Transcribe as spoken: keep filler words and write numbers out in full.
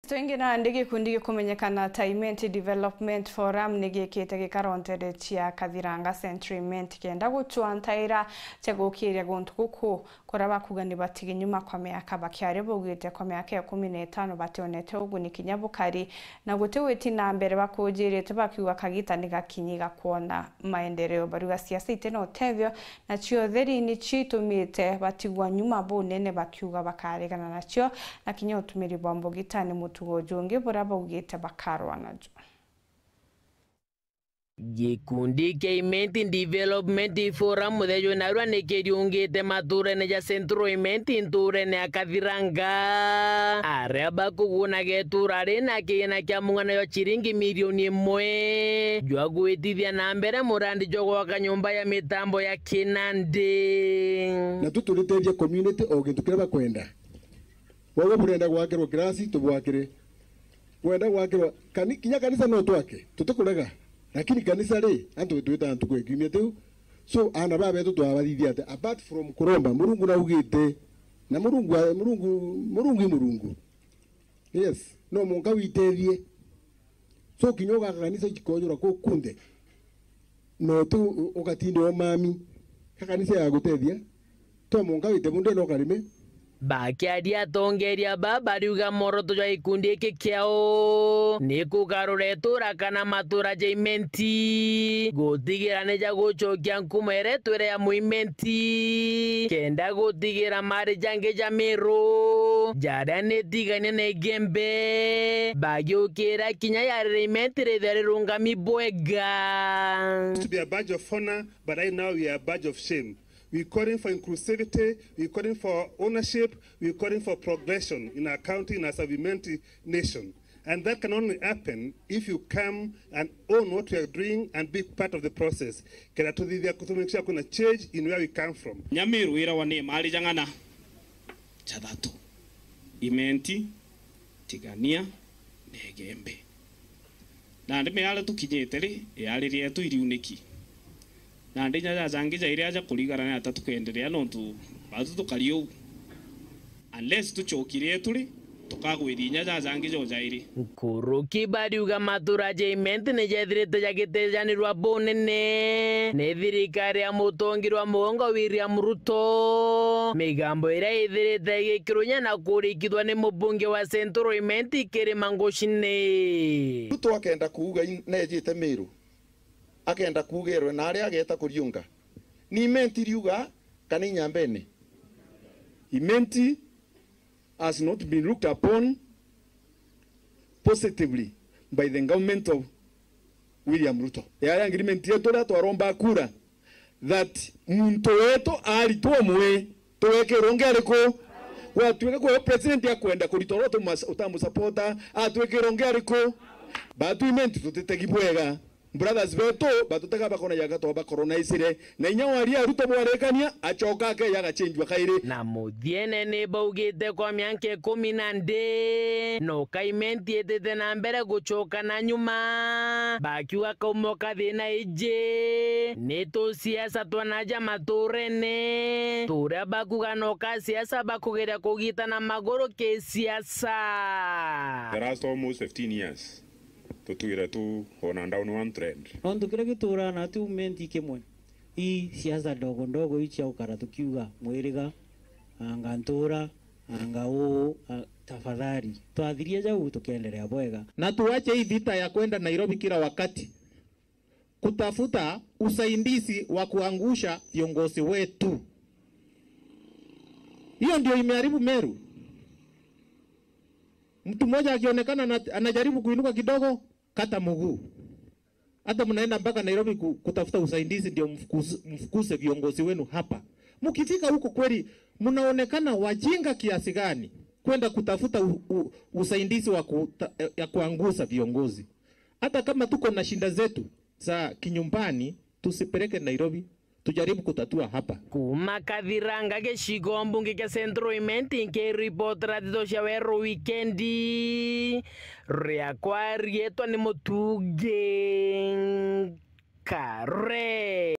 Twingi nandi, gikundi gikumenyekana ta Imenti Development Forum ni giikite gikaro nteere cia Kathiranga Central Imenti kenda gucwa ntaira cia gukiria guntu guku, kuria bakuuga ni batigi nyuma kwa miaka, bakiaria baugite kwa miaka ikumi na itano bationete uguni kinya bukari, na guti gwiti na mbere bakujirite, bakiuga kagita ni gakinyi ga kwona maendeleo. Bariuga siasa iti na utethio, nacio thiri nicio itumite batigwa nyuma bunene, bakiuga bakaregana nacio, na kinya utumiri bwa mbugita ni mutugo jungi buria baugite bakarwa najo. Gikundi kia Imenti Development Forum muthenya jwa narua ni kiriungite maturene ja Central Imenti nturene ya Kathiranga, aria bakugunaga itura ri na kiina kia mung'ana jwa ciringi milioni imwe jwa gwitithia na mbere murandi jwa gwaka nyumba ya mitambo ya kinandi. Na tu turiteethia community o gintu kiria bakwenda. Wauga burenda gwakirwa kirasi, tubwakire. Wenda gwakirwa kani-, kinya kanisa no twake, tutikurega. Lakini kanisa ri, antu twitaga ntuku ya kiumia tiu. So, aana baba betu twabathithia ati, apart from kuromba, Murungu naugite, na Murungu a-, Murungu, Murungu i Murungu. Yes, no mwanka witethie. So, kinya ugaka kanisa ikojura kuu kunthe. No tu u-, ugatinda o mami. Ka kanisa ya gutethia. To mwanka wite bundu no karime. Bakiaria atongeria aba bariuga mworoto jwa gikundi giki kiao ni kugarura itura kana matura ja Imenti, gutigira ni ja gucokia nkumo iria itwire ya Muimenti, kenda gutigira mari jangi ja Miru jaria ni tigania na Igembe bagiukira kinya yarire Imenti rithia rirungami bwega. To be a badge of honor, but right now we are a badge of shame. We're calling for inclusivity, we're calling for ownership, we're calling for progression in our county, in our Sub-Imenti nation. And that can only happen if you come and own what we are doing and be part of the process. Kenda tuthithia kutumikisha kuna change in where we come from. Nyamiru irawa ni mari jang'ana jathatu. Imenti, Tigania, na Igembe. Nandi miario tukinyite ri, iaririe yetu iriuniki. Nandi inya jajangi jairi aja kurigara ni ata tukenderea, nontu batu tukari uu. Unless tucokire yetu ri, tukagwiria inya jajangi jo jairi. Nkuruki bariuga matura ja Imenti ni jethirite jagitejanirwa bunene ni thirikari ya mutongeria wa mugongo William Ruto, migambo iria ithirite igikirwo inya na kurikithwa ni mubunge wa Central Imenti Kirima Ngucine. Ruto akenda kuuga in-, nejite Miru, akenda kuuga irwe na aria ageta kuriunga. Ni Imenti riuga kana Inyambene? Imenti has not been looked upon positively by the government of William Ruto. Yari agreement yetu ria twaromba kura that muntu wetu aritwa umwe, tugekirwa ungi ariku? Gwatuika kweo president akwenda kurita uria utamusupporta, atwikira ungi ariku? Batu Imenti tutitegi bwega. Brothers betu batutega bakona yaga twabakolonizire, na inya waria Ruto bwarikania, acoka akeya agachenjwa kairi. Na muthiene ni baugite kwa mianka ikumi na ndi, no ka Imenti itite na mbere gucoka na nyuma, bakiuga kaumo ka thina iji ni tusiasa twa naja maturene, turia bakuga no ka siasa bakugeria kugitana maguru kisiasa. The last almost fifteen years, tutwire tu on a downward trend. Nontu kiria gituraa na tiu Imenti kimwe, i siasa ndogo ndogo i cia gukara tukiuga mwiriga, anga ntura, anga uu, a, tafadhali. Twathiria jau tukiendelea bwega. Na tuache hii vita ya kwenda Nairobi kila wakati kutafuta usaidizi wa kuangusha viongozi wetu. Hiyo ndio imeharibu Meru. Mtu mmoja akionekana ana-, anajaribu kuinuka kidogo, kata mguu. Hata mnaenda mpaka Nairobi ku-, kutafuta usaidizi ndio mfukuze, mfukuze viongozi wenu hapa. Mkifika huko kweli, mnaonekana wajinga kiasi gani kwenda kutafuta u-, u-, usaidizi wa kuta-, ya kuangusha viongozi? Hata kama tuko na shida zetu za kinyumbani, tusipeleke Nairobi. Tujaribu kutatua hapa. Kuuma Kathiranga gicigo mbunge kia Central Imenti, nkiripotera ndeto cia Weru Wikendi, riakwa riitwa ni Mutugi Kare.